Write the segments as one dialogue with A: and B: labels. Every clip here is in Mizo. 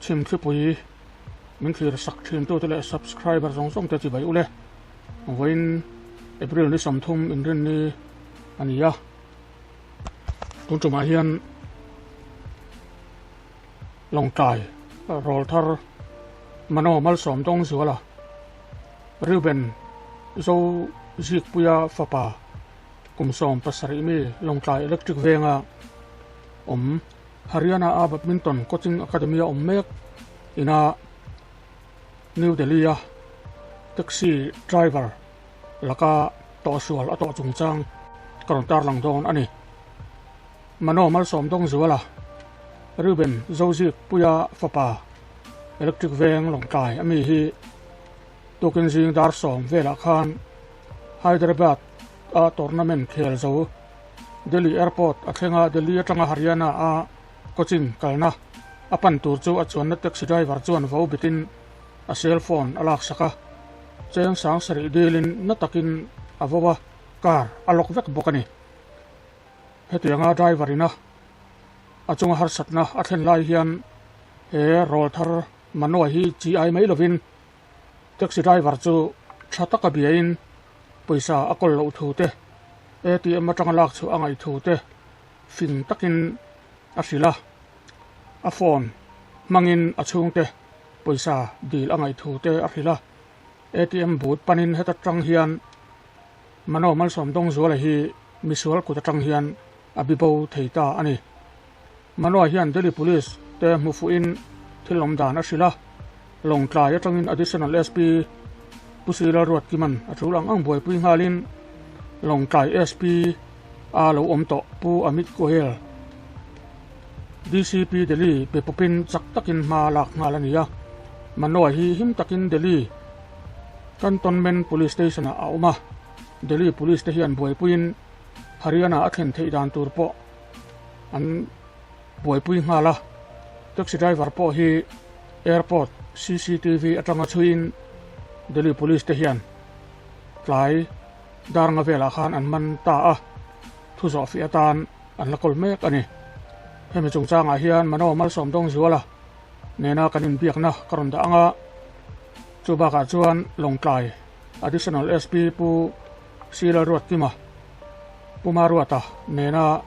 A: Chhimthlipui min thlir sak thin tute leh subscriber zawng zawng te chibai ule. Vawiin April ni 30 inrinni a ni a. Tun tumah hian Lawngtlai Rawlthar Mano Malsawm Dawngzuala Reuben Zo Zikpuia fapa kum 17 mi Lawngtlai Electric Venga awm Haryana a Badminton Coaching Academy a awm mek ina New Delhi a taxi driver laka tawhsual a tawh chungchang ka rawn tarlang dawn a ni. Mano Malsawm Dawngzuala, Reuben Zozik Puia fapa, Electric Veng Lawngtlai a mi hi tukin zing dar 10 velah khan Hyderabad a tournament khel zo Delhi Airport a thlenga Delhi atanga Haryana a coaching kalna a pan tur chu a chuanna taxi driver chuan vo bitin a cell phone a lak sak a, cheng 7000 dilin na takin a vo a, car a lock vek bawk a ni. Hetianga driver ina a chunga harsatna a thlen lai hian he rawlthar Manoa hi chi ai mai lovin taxi driver chu tha taka biain pawisa a kawl loh thu te, ATM atanga lak chhuah a ngaih thu te fing takin a hrilh a, a phone hmangin a chhungte pawisa dil a ngaih thu te a hrilh a, ATM booth panin heta tang hian Mano Malsawm Dawngzuala hi misual kut atang hian a bibo thei ta a ni. Manoa hian Delhi Police te hmu fuhin thil awm dan a hrilh a, Lawngtlai atangin Additional SP Pu Sila Ruatkiman a tul ang ang buaipui nghalin Lawngtlai SP a lo awm tawh Pu Amit Goyal DCP Delhi pe pawpin chak takin hma lak nghal a ni a. Manoa hi him takin Delhi Cantonment Police Station ah a awm a, Delhi Police te hian buaipuiin Haryana a thlen theih dan tur pawh an buaipui nghal a. Taxi driver pawh hi airport CCTV atanga chhuiin Delhi Police te hian tlai dar nga velah khan an man ta a, thu zawh fiah atan an la kawl mek a ni. Hemi chungchangah hian Mano Malsawm Dawngzuala nena kan inbiakna ka rawn dah anga, chu bakah chuan Lawngtlai Additional SP Pu Sila Ruatkima Pu Maruata nena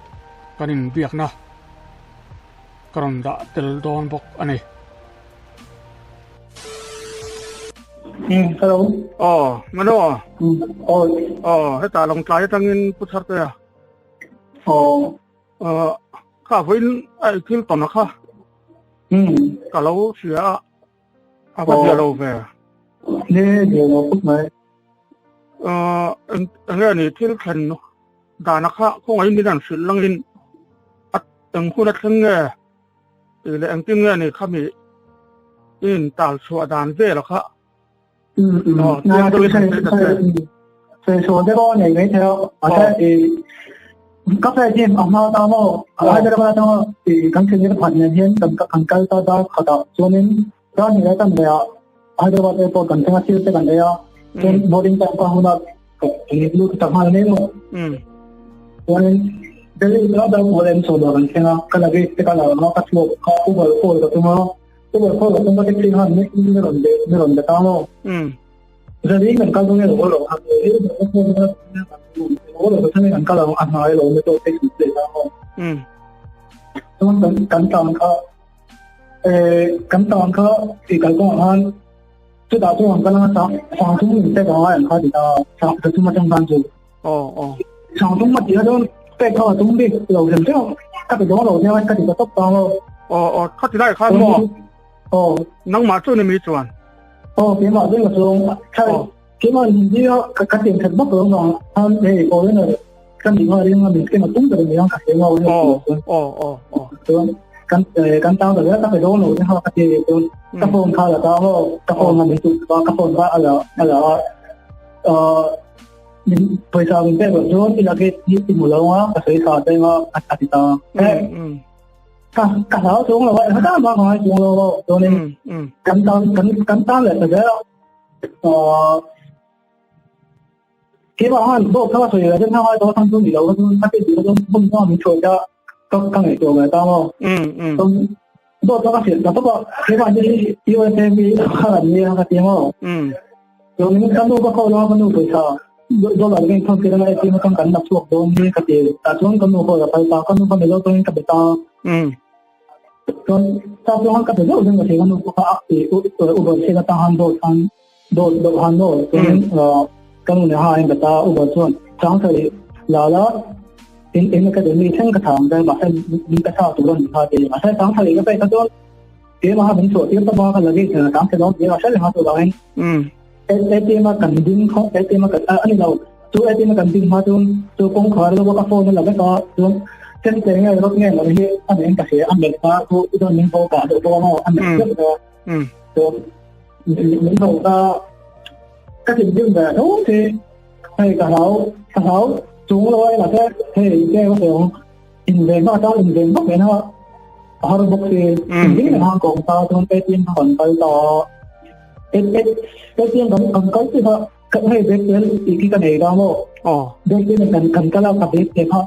A: kan inbiakna ka rawn dah tel dawn bawk a ni.
B: Hello.
A: Oh, Mano.
B: Oh.
A: Oh, heta Lawngtlai atangin Pu Thartea.
B: Oh.
A: Kha vawiin a ei thil tawn a kha. Ka lo hria a, a va bia lo ve.
B: Ne bia lo khawp mai.
A: Enge ni thil thlen dan a kha khawngaih min an hrilh langin a eng hun a thleng nge tih leh engtin nge ni khami in tal chhuah dan vel a kha. Khati lai khan maw? Nangmah chu ni mi chuan?
B: Dawt a ka hrilh ta tawp a, keimah hi USA mi kha an nia ka ti maw? Chuanin ka nu ka call a, ka nu pawisa dollar ka inthawn tir anga ATM atang kan la chhuak dawn hi ka ti. Tah chuan ka nu call a phal ta, ka nu kha Mizo tawngin ka be ta. Chuan ta chuan ka be deuh deuh ka thei, ka nu pawh kha Uber seat atang han dawt khan dawt deuh han maw? Chuanin ka nu nen khan a inbe ta, Uber chuan chang thei la la. In in academy thleng ka thang dai mahse min ka tha tur a ni kha ti mahse chang thei ka pek kha chuan keimah kha min chhuah tir tawp a ka luggage nen a chang thei lo ti a hre reng a chuvangin ATM a kan ding kha ATM a kan a ni lo chu ATM a kan ding hma chuan chu kawngkhar lo a ka phone a la vek a chuan chen te nge rawt nge lo hi a nen ka hria a melh kha chu chuan min bo pah deuh bawk a maw a melh deuh a chuan min bo ta ka thinrim ve tho che Hei ka hlau, ka hlau chung lo ai mahse hei enge ka sawi ang inven vak atan inven vak nen a a har bawk si. Engtin nge han kawng ta chuan ATM kha kan kal ta a, ATM kan kan kal tih kha hei bag tel tih khi ka nei ta maw? Bag tel kan kan kal a ka bag te kha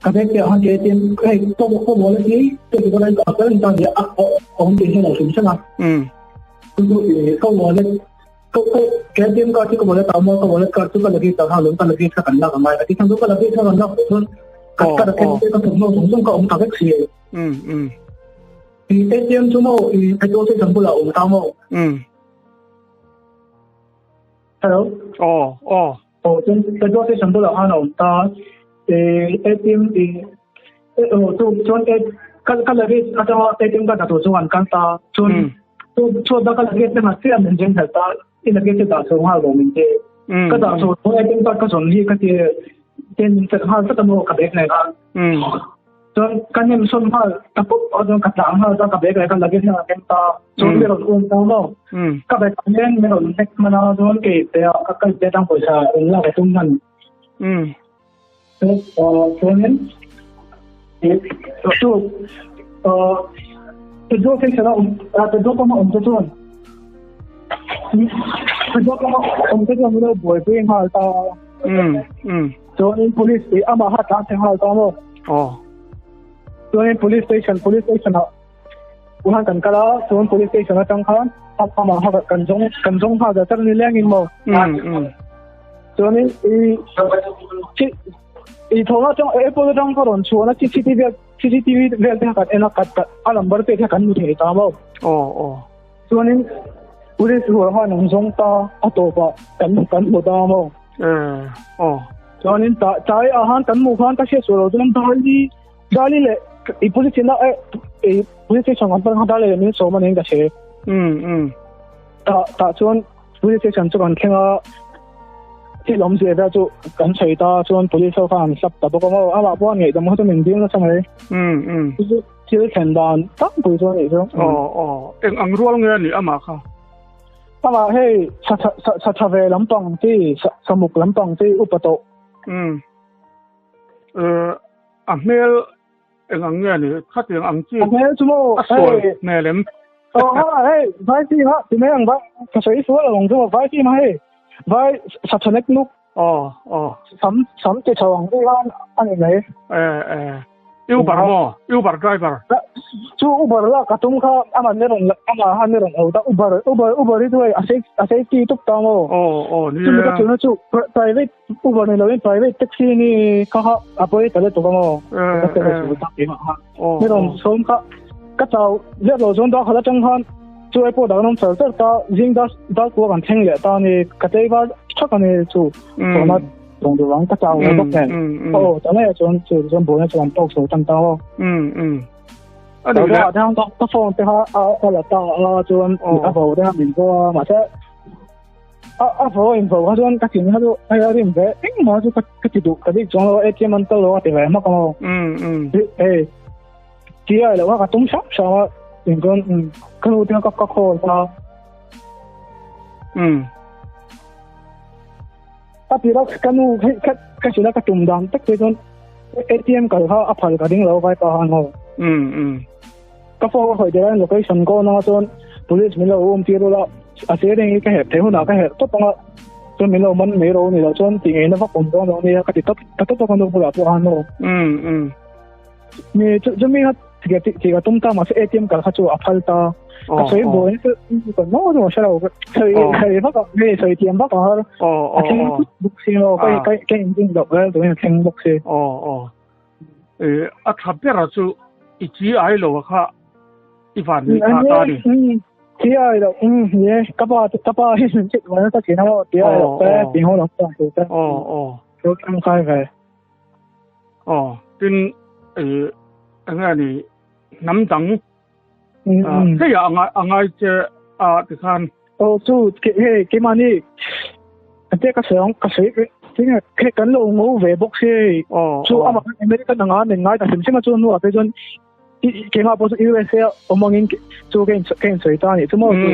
B: ka bag te ah khan ATM hei ka ka wallet hi ka ti dawn a kal ta nia a awm tih hi a lo hrim hrim a. Chu chu ka wallet Ka ka ATM card chu ka wallet ah a awm a, ka wallet card chu ka luggage ah khan a awm, ka luggage kha kan lak a ngai a ti khan chu ka luggage kha kan lak pawh chuan ka ka racket te ka thawmhnaw zawng zawng ka awm ta vek si. I ATM chu maw i petrol station bulah a awm ta maw? Hello?
A: Aw aw.
B: Aw chuan petrol station bulah khan a awm ta i ATM i aw chu chuan ka ka luggage atanga ATM card dah tur chu an kal ta chuan chu chhuat a ka luggage te nghat chiah min zeng hlelh ta i luggage chu dah chho nghal rawh min ti ka dah chho tawh ATM card ka zawn hi ka ti ten min chelh nghal vek a maw ka bag nen khan chuan ka nem sawn nghal ta pup a chuan ka tlang nghal ta ka bag leh ka luggage hian a keng ta chuan mi rawn um ta maw ka bag ah hian mi rawn hnek hman a chuan kei te ah ka kal te atang pawisa rawn lak a tum hman chuanin chu petrol station a awm petrol pump a awm te chuan petrol pump a awm te chuan min lo buaipui nghal ta Chuanin police tih amah kha tlan chhe nghal ta maw?
A: Aw.
B: Chuanin police station police station ah khan kan kal a, chuan police station atang khan amah kha kan zawng kan zawng nghal ta char ni leng in maw? Chuanin i i thawng atang airport atang kha rawn chhuan a CCTV CCTV vel te kha kan en a kat a number te kha kan hmu thei ta maw?
A: Aw aw.
B: Chuanin police rual khan an zawng ta a tawpah kan kan hmu ta maw?
A: Aw.
B: Chuanin ta tlai ah khan kan hmuh khan ka hriat sual lo chuan Dali Dali leh i police station ah i police station kan pan khan Dali leh min sawm a niin ka hre. Tah tah chuan police station chu kan thleng a thil awmzia vel chu kan sawi ta chuan police ho khan an hlap ta bawk a maw amah pawh a ngaihdam kha chu min dil nasa mai. Thil thlen dan tam pui chu a nih chu.
A: Aw aw eng ang rual nge a nih amah kha?
B: Amah hei sa sa tha ve lampang chi sa muk lampang chi upa tawh.
A: Umm. A hmel eng ang nge ni? Khatiang ang chi.
B: A hmel chu maw?
A: A sual hmel em?
B: Aw ha hei vai chi ha ti mai ang vai ka sawi sual alawng chu vai chi ma hei vai sa tha nek nuk.
A: Aw aw.
B: Sam sam ti chho ang chi khan a ni mai.
A: Eh eh. Uber maw? Uber driver.
B: Chu Uber la ka tum kha ama ni rawn ama han ni rawn au ta Uber Uber Uber hi chu hei a safe a safety tuk ta maw?
A: Aw aw ni
B: e. Chumi ka chuna chu private Uber ni loin private taxi ni kha kha a pawi ta le tuk a maw? Ka te chu ta keimah kha. Ni rawn sawm kha ka chau zet lo chuan dak khat atang khan chu ai pawh dak an awm char char ta zing dar dar kua kan thleng leh ta ni ka tleivar thak a ni chu tawhna Tawng duh ang ka chau lo bawk nen. Aw ta mai ah chuan chu chuan buaina chuan tawk chho tan ta aw.
A: A duh
B: leh. Ka ka phone te kha a a la ta a chuan a vo te kha min vo a mahse a a vo in vo kha chuan ka thin kha chu hei a rim ve engmah chu ka ka ti duh ka dik chuang lo ATM an kal lo a ti ve hmak ang aw. Hei ti ai lo kha ka tum hram hram a tin chuan ka nu te kha ka call ta. A tir a ka nu hei ka ka hrilh a ka tum dan tak te chuan ATM kal kha a phal ka ding lo vai pa han ho. Ka phone ka khawih tir a location ka on anga chuan police min lo um tir ula a sir eng hi ka herh theih hunah ka herh tawp anga chuan min lo man mai ro ni lo chuan ti ngei na vak awm dawn lo nia ka ti tawp ta tawp a ka nu bulah pawh han ho. Mi chumi kha. ti ka tum ta ma se ATM kal kha chu a phal ta ka soi bo ni ka no no sha lo soi soi va ka nge soi tiam va ka har a thleng buk si lo ka ka ka in ding lo ka tu in thleng buk si
A: o o e a tha bera chu i chi ai lo kha i van ni kha ta ni
B: chi ai lo um ye ka pa ka pa hi chi wa ta chi na lo ti ai lo ka ti ho lo ta
A: o o
B: lo tang kai ve
A: Aw, tin eng nge ni hnam dang hei ah a ngai che a tikhan.
B: Aw chu hei keimahni te ka sawi ang ka sawi tinge hei kan lo ngo ve bawk si hei chu amah khan American anga min ngai ta hrim hrim a chu hnuah phei chuan keimah pawh chu USA a awm angin chu ka insawi ta a nih chu maw chu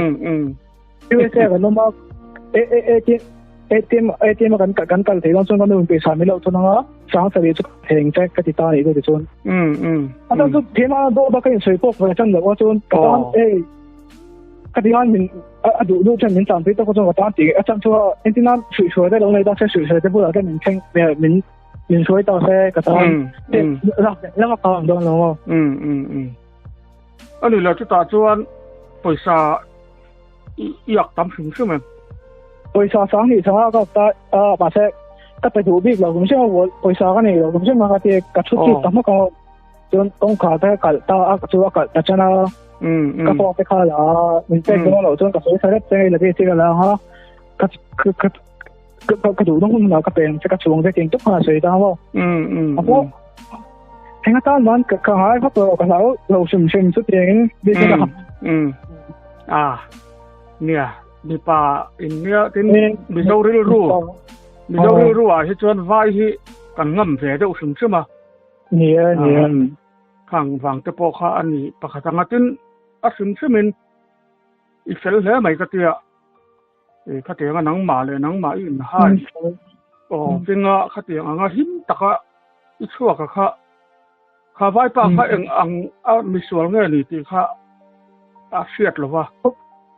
B: USA kan awm a ATM ATM a kan kan kal thei dawn chuan ka nu in pawisa min loh chuan anga sang sarih chu ka thei che ka ti ta a nih chu tichuan a chuan chu thil a dawt a ka insawi pawk ve chan loh a chuan ka tan ei ka ti khan min a duh duh chuan min tlan pui tawk a chuan ka tan tih a chan chu a entir nan hruihhruai te lo nei ta se hruihhruai te bulah te min thleng min min hruai ta se ka tan lak lak a awm dawn lo maw
A: a ni lo chutah chuan pawisa i ak tam hrim hrim em?
B: Pawisa sang nih sanga ka ta a mahse ka pe duh bik lo kum hrim a pawisa ka nei lo kum hrim a ka ti ka thu chit ta hmak a chuan kawngkhar te kalh ta a chu a kalh ta chan a ka phone te kha la min pek dawn loh chuan ka sawi sa rep che la ti ka la anga ka ka ka ka duh dawn hunah ka pe ang che ka chhuang che ting tawp khan a sawi ta maw a pawh eng atan man ka ka ngai vak lo ka hlau lo hrim hrim chu tiangin bik ka
A: a nia mipa in nia tin mizo rilru mizo rilru ah hi chuan vai hi kan ngam ve deuh hrim hrim a
B: nia nia
A: khang vang te pawh kha ani pakhat anga tin a hrim hrimin i fel hle mai ka tia E khatiang a nangmah leh nangmah i inhai aw tinga khatiang anga him taka i chhuak a kha kha vaipa kha eng ang a misual nge ni tih kha a hriat lo va.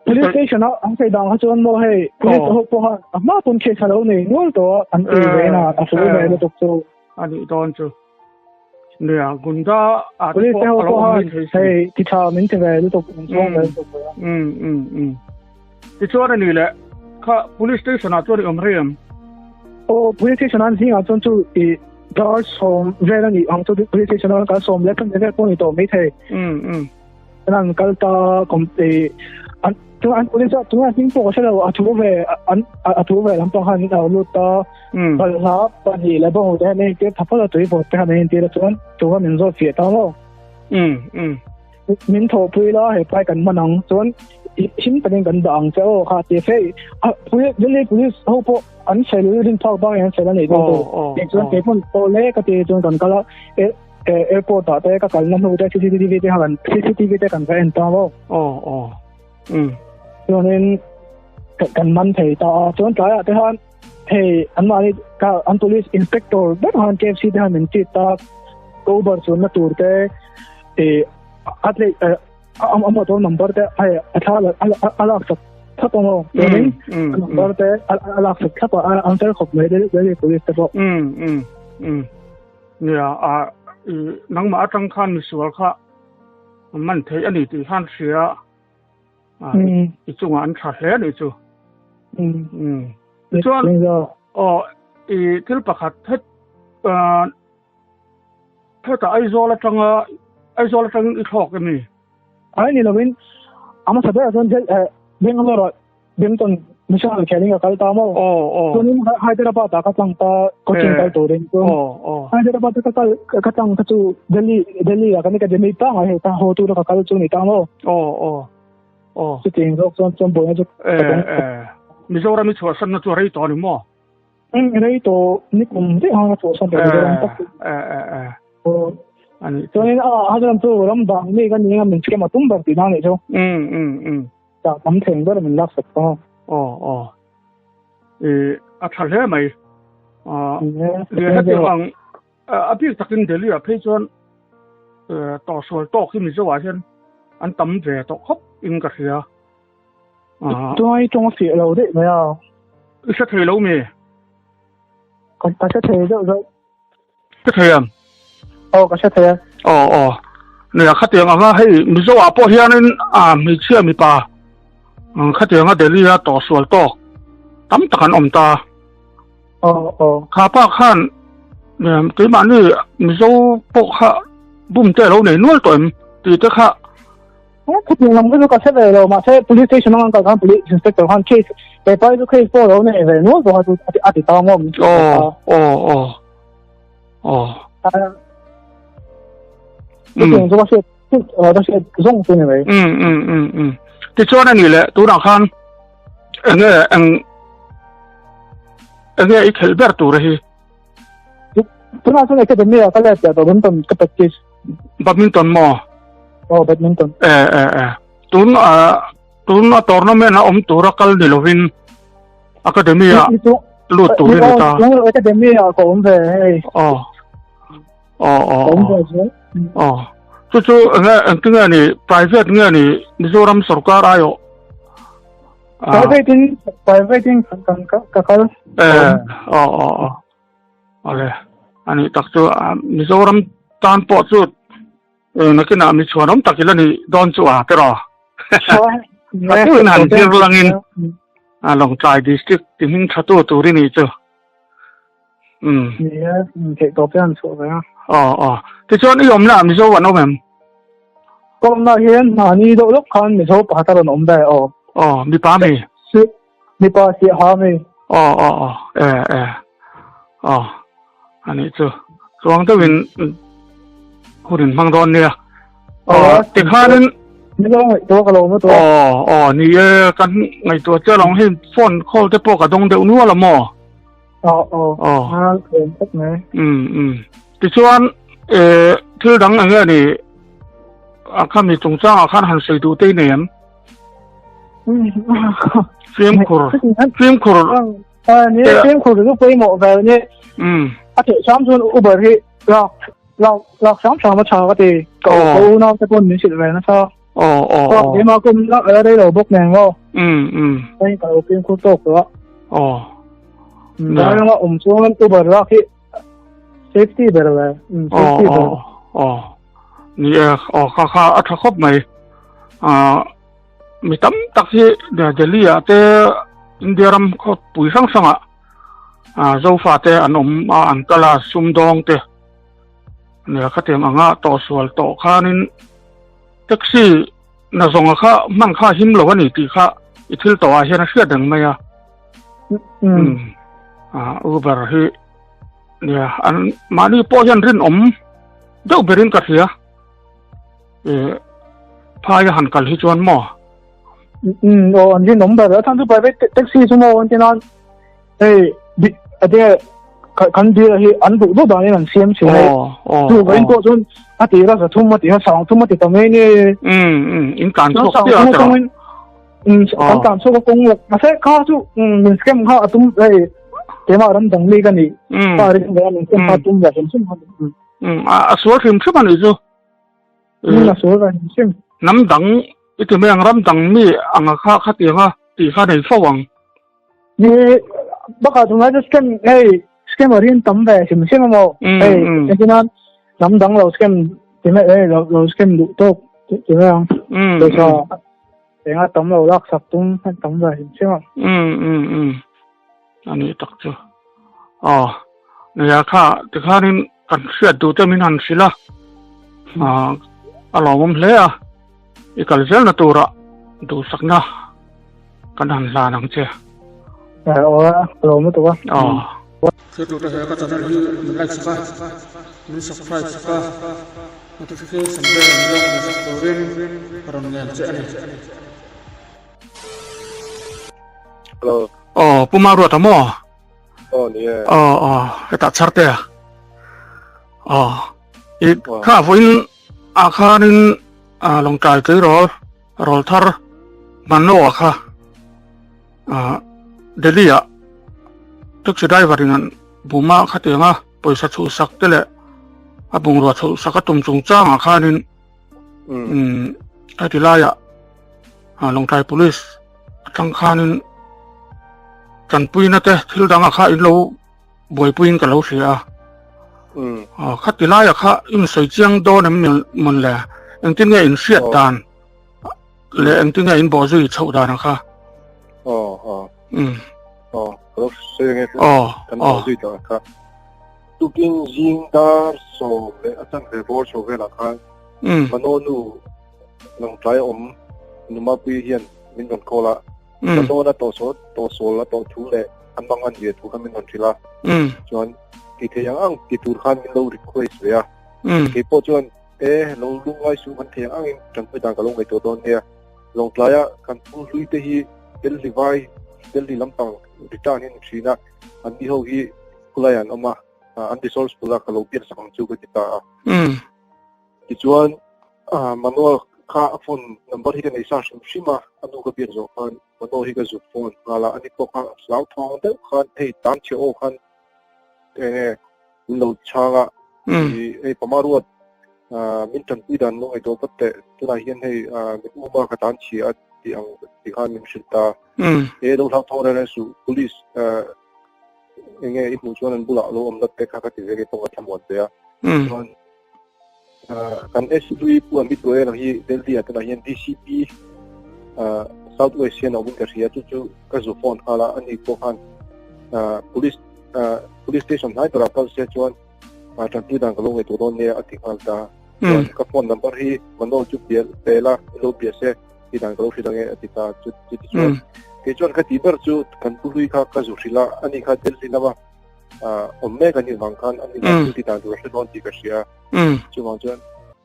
B: Police station a an sawi dan kha chuan maw hei police ho pawh khan a hma pawn case a lo nei nual tawh a an ti ve na a sawi ve lutuk chu.
A: A nih dawn chu. Nia gunda
B: a te pawh a lo awm mai thei si. Hei ti tha min ti ve lutuk min chuang ve lutuk ve.
A: Um um um. Tichuan a ni le kha police station ah chuan i awm rei em?
B: Aw police station an zingah chuan chu i dar sawm vel a nih ang chu police station ah kal sawm leh pahnih vel pawh a ni tawh mai thei.
A: Um um.
B: An kal ta kom i an chu an police a tunah hming pawh ka hre lo a thu ve an a thu ve lampang khan an lo lut ta. Balhla pahnih leh bawng te hian a intir tha phawt a tui vawt te khan an intir a chuan chu kha min zawt fiah ta maw. Min thawhpui la he pai kan hman ang chuan him takin kan dah ang che aw kha ti fe police Delhi police ho pawh an fel rin phak bak in an fel a nih dawn tur chuan kei pawn aw le ka ti chuan kan kal a airport ah te ka kalna hnu te CCTV te kha kan CCTV te kan va en ta maw
A: aw aw
B: chuanin kan man thei ta a chuan tlaiah te khan hei an mahni ka an police inspector ber khan KFC te khan min treat ta Uber chuanna tur te e a tlei a motor number te hei a thla a lak sak thlap ang aw chuanin a number te a lak sak thlap a an fel khawp mai Delhi police te pawh
A: nia a nangmah atang khan misual kha man thei a ni tih khan hria i chungah an tha hle a nih chu. Tichuan aw i thil pakhat het hetah Aizawl atanga Aizawl atangin i thlawk em ni?
B: Ai ni lovin a hmasa berah chuan Bangalore ah Bengton National khelin ka kal ta maw?
A: Aw aw.
B: Chuanin Hyderabad ah ka tlang ta Cochin kal turin chuan
A: aw aw.
B: Hyderabad ka kal ka tlang kha chu Delhi Delhi ah kan academy pangai hei ta haw tura ka kal chu ni ta maw?
A: Aw aw aw.
B: Chutiang zawk chuan chuan buaina chu
A: ka dawng. Mizoram i chhuahsanna chu a rei tawh a ni maw?
B: Rei tawh ni kum daih ang a chhuahsan tawh Mizoram tak chu.
A: Ani.
B: Chuanin a Hyderabad chu ram dang mi ka ni a min scam a tum ber tihna a nih chu. Tah tam thleng ber min lak sak ta.
A: Aw aw. I a tha hle mai. A heti ang a bik takin Delhi ah phei chuan tawhsual tawk hi Mizo ah hian an tam ve tawh khawp in ka hria.
B: Tungai tawng a fiah lo daih mai a.
A: I hre thei lo mi?
B: Ka hre thei deuh deuh.
A: Ka thei ang.
B: Aw ka hre thei a.
A: Aw aw. Nia khatiang anga hei Mizo ah pawh hianin a hmeichhia mipa khatiang a Delhi a tawhsual tawk tam tak an awm ta.
B: Aw aw.
A: Kha pa khan keimahni Mizo pawh kha bum te a lo nei nual tawh em tih te kha.
B: Khatiang lam kha chu ka hre ve lo mahse police station ang kal khan police inspector khan case he pa hi chu case pawh a lo nei ve nual tawh a chu a ti ta ngawm.
A: Aw aw aw aw.
B: Khatiang chu ka hriat ka hriat zawng chu ni mai.
A: Tichuan a nih leh tunah khan enge eng enge i khelh ber tur hi?
B: Tunah chuan academy ah ka let leh badminton ka practice.
A: Badminton maw?
B: Aw badminton.
A: E e e tun a tun a tournament a awm tura kal ni lovin academy ah lut turin ni ta.
B: Academy ah ka awm ve hei.
A: Aw. Aw aw aw. Chu chu enge engtinge ni private nge ni Mizoram sorkar aiawh?
B: Private in private in kan ka kal.
A: Eh aw aw aw. Ale ani tak chu Mizoram tan pawh chu nakinah mi chhuanawm tak ila ni dawn chu a tiraw. A tuin han zir langin a Lawngtlai district ti hming tha tu tur i nih chu.
B: Um. Ni e, theih tawp hian chhuah ve a.
A: Aw aw. Tichuan i awmna ah Mizo an awm em?
B: Ka awmna hian mahni deuh lawk khan Mizo pakhat a rawn awm ve aw.
A: Aw, mipa mi?
B: Mipa siaha mi.
A: Aw aw aw, e e. Aw, anih chu. Chuang deuhin hun in hmang dawn nia. Aw, tikhanin
B: Mizo ngaihtuah ka lo awm a
A: tawh. Aw aw, ni e, kan ngaihtuah chiah lo ang hei phone call te pawh ka dawng deuh nual a maw?
B: Aw aw. Aw. A tlem khawp mai.
A: Um um. Tichuan eh thil dang eng nge ni a khami chungchangah khan han sawi duh te i nei em? Fimkhur fimkhur.
B: A ni fimkhur chu pawimawh ve ni.
A: Um.
B: A theih hram chuan Uber hi lak lak lak hram hram a tha ka ti. Ka unau te pawn min hrilh ve nasa.
A: Aw aw aw.
B: Keimah kum lak a rei lo bawk nen maw.
A: Um um.
B: Hei ka lo fimkhur tawk tawh a.
A: Aw.
B: Dai lama awm chuan Uber lak hi safety ber le.
A: Safety ber. Aw aw. Ni e aw kha kha a tha khawp mai. Ah mi tam tak hi Delhi ah te India ram khawpui hrang hrang ah ah Zofa te an awm a an kal a sumdawng te. Nia khatiang anga tawhsual tawh khanin Taxi na zawnga kha hman kha him lo a ni tih kha i thil tawh ah hian a hriat reng mai a.
B: Um.
A: Uber hi nia an mahni pawh hian rinawm deuh berin ka hria. E phai a han kal hi chuan maw?
B: Um aw an rinawm ber a chhan chu private taxi chu maw an ti nan hei a te kan dil hi an duh duh danin an siam thin hei chu vawiin pawh chuan a tira za thum a ti a sang thum a ti ta mai ni
A: in tlan chhuak chiah a tawh
B: kan tlan chhuak a kawng lawk mahse kha chu min scam kha a tum hei keimah ram dang mi ka ni pa ring ve a min scam kha tum ve hrim hrim
A: a sual hrim hrim a nih chu
B: a sual ve hrim hrim
A: hnam dang i ti mai ang ram dang mi anga kha khatianga tih kha nei fo ang
B: Ni bakah tunlai chu scam hei scammer hi an tam ve hrim hrim amaw hei engtin hnam dang lo scam ti mai hei lo lo scam duh tawk ti mai ang pawisa enga tam lo lak sak tum an tam ve hrim hrim a
A: ani tak chu aw nia kha tikhanin kan hriat duh te min han hrilh a a lawmawm hle a i kal zelna turah duhsakna Kan han hlan ang che.
B: Aw a lawm lutuk a.
A: Aw. Thiltute he ka channel hi min like sak a, min subscribe sak a, notification bell min lo hmuh sak turin ka rawn ngen che a ni.
C: Hello.
A: Aw, Pu Maruata maw?
C: Aw, ni e.
A: Aw, aw, hetah chhar te a. Aw, i kha vawiin ah khanin Lawngtlai tleirawl Rawl thar Manoa kha Delhi ah taxi driver in an bum a khatiang a pawisa chhuhsak te leh a bungrua chhuhsak a tum chungchang ah khanin heti laiah Lawngtlai police atang khanin tanpuina te thil dangah kha in lo buaipuiin ka lo hria a. Khati laiah kha in sawi chiang dawn em mawn le? Engtin nge in hriat dan leh engtin nge in bawh zui chhoh dan ang kha?
C: Aw aw. Um. Aw, ka lo sawi ange.
A: Aw.
C: Kan bawh zui dan kha. Tukin zing dar sawm leh a chanve bawr chho velah khan
A: um.
C: Manonu Lawngtlai awm Numapui hian min rawn call a. Manona tawhsawl tawhsawl a tawh thu leh a mang a nia thu kha min rawn hrilh a. Chuan ti thei ang ang ti tur khan min lo request ve a. Kei pawh chuan e lo lungngai suh kan thei ang angin tanpui dan ka lo ngaihtuah dawn nia. Lawngtlaia kan pu hlui te hi Delhi vai Delhi lampang return hi an ni thin a, an ni ho hi khulaiah an awm a, an resourceful a ka lo biak sak ang chu ka ti ta a. Tichuan Manoa kha a phone number hi ka nei sa hrim hrim a, a nu ka biak zawh khan Manoa hi ka zuk phone nghal a, ani pawh kha hlauthawng deuh khan hei tan chhe aw khan eng nge min lo chhang a, hei Pamaruat min tanpui dan lo ngaihtuah vat teh, tunah hian hei min uma ka tan chhia a tih ang tih khan min hrilh ta. E lo hlauthawng reng reng suh, police eng nge i hmuh chuan an bulah lo awm lat te kha ka ti ve nge pawh ka thlamuan ve a. Chuan kan SUV pu Amit Goel hi Delhi ah tunah hian DCP South West hian a awmin ka hria chu chu ka zu phone nghal a, ani pawh khan police police station hnai berah kal se chuan tanpui dan ka lo ngaihtuah dawn nia a ti nghal ta. Chuan ka phone number hi Manoj chu bia pe la i lo bia se ti dan ka lo hrilh ange a ti ta chu ti chuan kei chuan ka tih ber chu kan pu hlui kha ka zu hrilh a, ani kha Delhi lama awm mek an nih vang khan an inah thil ti dan tur a hre dawn tih ka hria. Chuvang chuan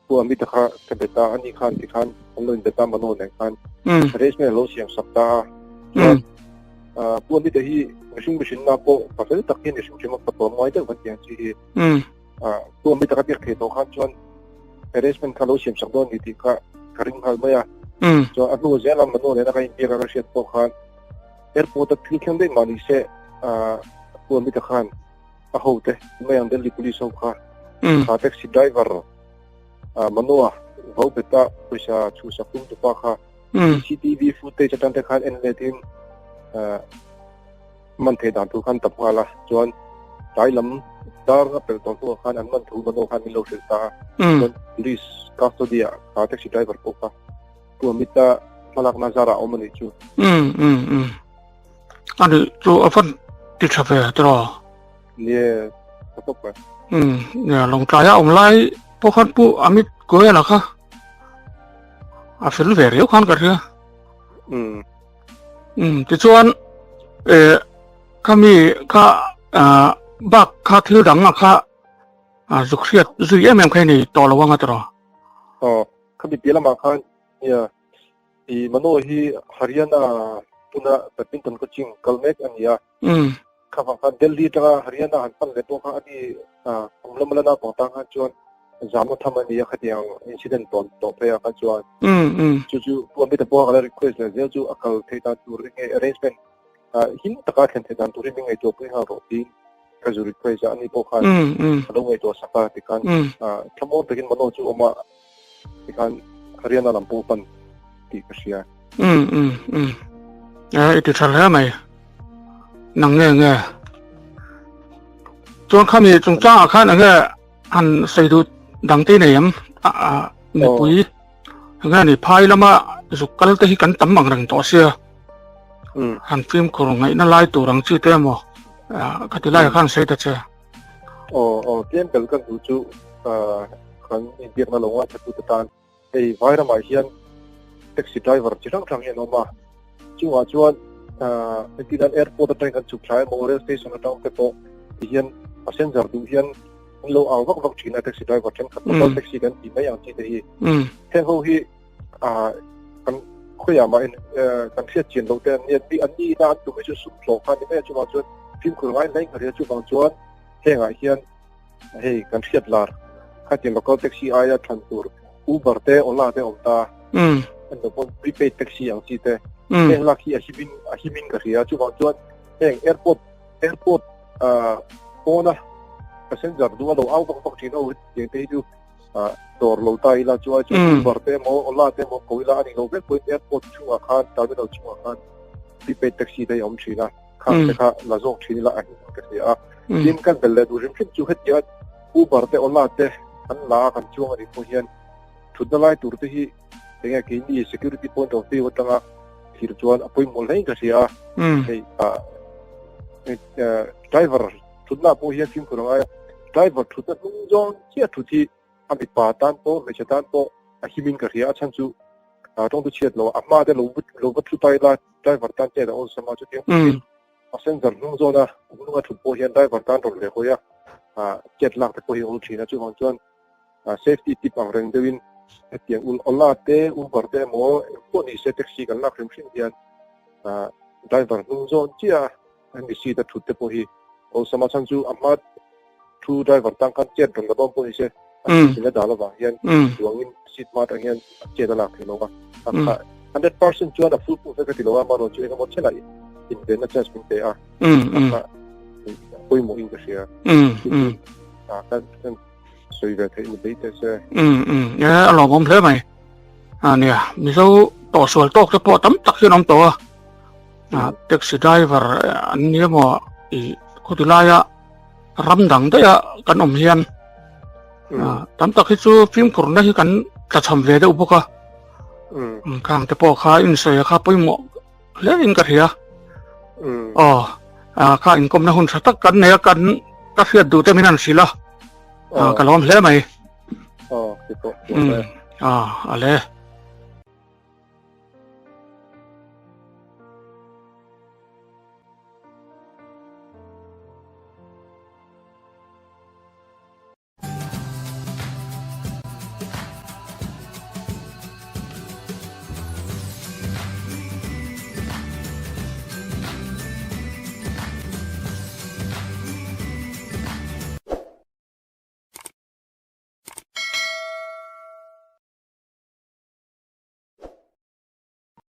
C: Pu Amit-a kha ka bet a, ani khan tikhan an lo inbet a Mano nen khan arrangement a lo siam sak ta a. Chuan Pu Amit-a hi mihring mihrinna pawh pa fel tak hi a ni hrim hrim a, pa tawm ngai deuh kan tih ang chi hi. Pu Amit-a ka biak thei tawh khan chuan arrangement kha lo siam sak dawn a ni tih kha ka ring nghal mai a. Chuan a hnu zela Mano nena ka inbiak a ka hriat pawh khan Airport a thil thleng daih mah ni se Pu Amit-a khan a hote mai ang Delhi Police ho kha kha taxi driver Manoa vo beta pawisa chhuhsak tum tupa kha CCTV footage atang te khan en let in man thei dan tur khan tap nghal a chuan tlai lam dar a pel tawh hnuah khan an man thu Manoa khan min lo hrilh ta a chuan police custody ah kha taxi driver pawh kha Pu Amit-a hmalakna zarah a awm a nih chu.
A: Um um um. A nih chu a van ti tha ve tiraw?
C: Nie, ka tawp mai.
A: Um, nia Lawngtlaia awm lai pawh khan Pu Amit Goyal-a kha a fel ve riau khan ka hria.
C: Um.
A: Um, tichuan eh khami kha ah bak kha thil dang a kha ah zuk hriat zui em em kha i nei tawh lo anga tiraw?
C: Aw. Khami piah lamah khan nia i Mano hi Haryana tuna badminton coaching kal mek a ni a. Kha vang khan Delhi atanga Haryana han pan leh pawh kha a ni kum lama la naupang tan khan chuan zamna tham a ni a khatiang incident tawn tawh phei ah khan chuan. Chu chu Pu Amit-a pawh a la request leh zel chu a kal theih dan tur enge arrangement him taka thlen theih dan tur hi min ngaihtuah pui nghal rawh tiin ka zu request a, ani pawh khan a lo ngaihtuah sak a tikhan thlamuang takin Mano chu awm a. Tikhan Haryana lam pawh pan tih ka hria.
A: Um um um. E i ti tha hle mai. Nang nge nge. Chuan khami chungchangah khan enge han sawi duh dang te nei em? A a mipui enge ni phai lama zuk kal te hi kan tam ang reng tawh sia. Han fimkhur ngaihna lai tur ang chi te emaw ka ti laiah khan sawi ta che.
C: Aw aw tlem bel kan duh chu kan inbiakna lo ngaithla tute tan hei vai ramah hian taxi driver chi hrang hrang hi an awm a chungah chuan engtin an airport atangin kan chhuk thlai emaw rail station atang te pawh ti hian passenger duh hian an lo au vak vak thin a taxi driver thenkhat local taxi kan tih mai ang chi te hi heng ho hi kan khawiah mah in kan hriat chian loh te an ni an ni ina an tum hi chu sum hlawh kha a ni mai a chuvang chuan fimkhur ngai hle in ka hria chuvang chuan hengah hian hei kan hriat lar khatiang local taxi aia thlan tur Uber te Ola te awm ta an lo pawn prepaid taxi ang chi te heng lak hi a himin a himin ka hria chuvang chuan heng airport airport pawna passenger duh a lo au vak vak thin ho tiang te hi chu dawr lo ta ila chuan chu Uber te emaw Ola te emaw ko ila a ni lo vek pawhin airport chhungah khan terminal chhungah khan prepaid taxi te hi a awm thin a khang te kha la zawk thin ila a him ka hria a tin kan bel leh duh hrim hrim chu hetiang Uber te Ola te an la a kan chuang a nih pawh hian. thutna lai tur te hi enge keini security point of view atanga thlir chuan a pawimawh hle in ka hria a. Hei driver thutna pawh hian fimkhur a ngai a, driver thutna hnung zawng chiah thut hi a mipa tan pawh hmeichhe tan pawh a himin ka hria a chhan chu tawngtu chhiat lo a hma te lo lo va thu ta ila driver tan chet a awlsam a chutiang bawkin passenger hnung zawna hnunga thut pawh hian driver tan rawn leh hawi a chet lak te pawh hi a awm thin a chuvang chuan safety tip ang reng deuhin hetiang Ola te Uber te emaw engpawh ni se taxi kan lak hrim hrim hian driver hnung zawn chiah a hemi seat a thut te pawh hi awlsam a chhan chu a hma thu driver tang khan chet rawn la dawn pawh ni se a seat a dal avang hian duangin seat hma atang hian chet a lak thei lo a a 100% chuan a full proof vek a ti lo a amaherawhchu chu engemaw chenah invenna chance min pe a a pawimawh in ka hria a kan sawi ve theih ni bei teh se.
A: A lawmawm hle mai. A nia, Mizo tawhsual tawk te pawh tam tak hian awm tawh a. A taxi driver an ni emaw i khawti laia ram dang daih a kan awm hian tam tak hi chu fimkhurna hi kan tlachham ve deuh bawk a. Khang te pawh kha insawi kha pawimawh hle in ka hria. Aw kha inkawmna hun tha tak kan nei a kan ka hriat duh te min han hrilh a. Ka lawm hle mai.
C: Aw, ti pawh.
A: A le.